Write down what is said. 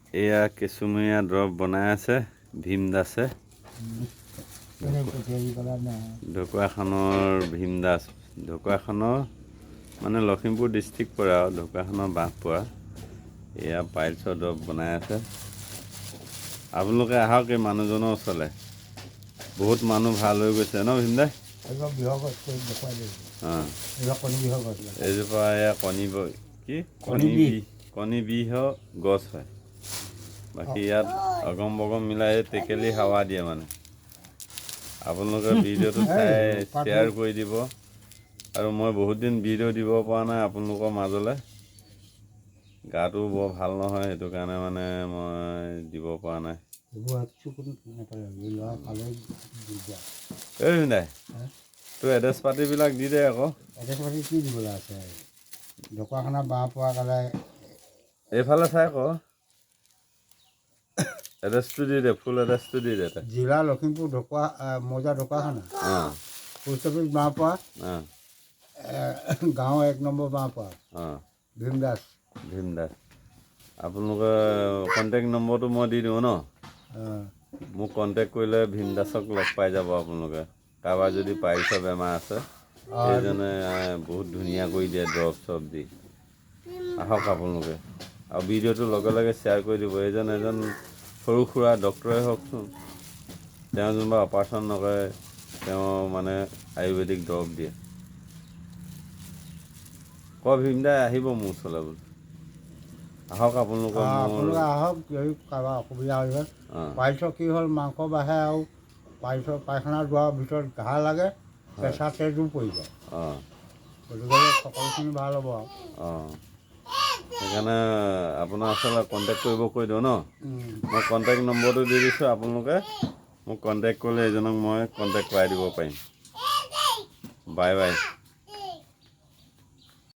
এয়া কেঁচুমৰীয়া দৰৱ বনাই আছে ভীম দাসে। ঢকুৱাখনৰ ভীম দাস, ঢকুৱাখনৰ মানে লখিমপুৰ ডিষ্ট্ৰিক্ট পৰে আৰু ঢকুৱাখনৰ বাঁহপৰা। এয়া পাইলছৰ দৰৱ বনাই আছে। আপোনালোকে আহক এই মানুহজনৰ ওচৰলৈ, বহুত মানুহ ভাল হৈ গৈছে ন ভীম দাই? অঁ, এইজোপা এয়া কণী কি কণী বিহ গছ হয়। বাকী ইয়াত অগম বগম মিলাই টেকেলি হাৱা দিয়ে। মানে আপোনালোকে ভিডিঅ'টো চাই শ্বেয়াৰ কৰি দিব। আৰু মই বহুত দিন ভিডিঅ' দিব পৰা নাই আপোনালোকৰ মাজলৈ, গাটো বৰ ভাল নহয়, সেইটো কাৰণে মানে মই দিব পৰা নাই। এই দাই, তোৰ এড্ৰেছ পাতিবিলাক দি দে আকৌ। এড্ৰেছ পাতি কি দিবলৈ আছে? ঢকুৱাখানা বাঁহপৰা কালাই। এইফালে চাই ক, এড্ৰেছটো দি দে, ফুল এড্ৰেছটো দি দে। জিলা লখিমপুৰ, ঢকুৱা মৌজা ঢকুৱাখানা, পোষ্ট অফিচ বাঁহপৰা, গাঁও 1 নম্বৰ বাঁহপৰা। ভীম দাস। ভীম দাস। আপোনালোকে কণ্টেক্ট নম্বৰটো মই দি দিওঁ ন? মোক কণ্টেক্ট কৰিলে ভীম দাসক লগ পাই যাব আপোনালোকে। কাৰোবাৰ যদি পাইলছৰ বেমাৰ আছে, সেইজনে বহুত ধুনীয়া কৰি দিয়ে দৰৱ চৰৱ দি। আহক আপোনালোকে আৰু ভিডিঅ'টো লগে লগে শ্বেয়াৰ কৰি দিব। এইজন এজন সৰু সুৰা ডক্টৰে হওকচোন, তেওঁ যেনিবা অপাৰেশ্যন নকৰে, তেওঁ মানে আয়ুৰ্বেদিক দৰৱ দিয়ে। ক ভীমদাই আহিব মোৰ ওচৰলৈ বোলো, আহক আপোনালোকৰ। আপোনালোকে আহক যদি কাৰোবাৰ অসুবিধা হৈছে। পাইলছৰ কি হ'ল, মাংস বাঢ়ে আৰু পাইলছৰ পায়খানা যোৱাৰ ভিতৰত ঘাঁ লাগে, কেঁচা তেজো পৰি যায়। গতিকে সকলোখিনি ভাল হ'ব আৰু। অঁ, সেইকাৰণে আপোনাৰ ওচৰলৈ কণ্টেক্ট কৰিব কৈ দিওঁ ন? মই কণ্টেক্ট নম্বৰটো দি দিছোঁ, আপোনালোকে মোক কণ্টেক্ট কৰিলে এইজনক মই কণ্টেক্ট কৰাই দিব পাৰিম। Bye bye.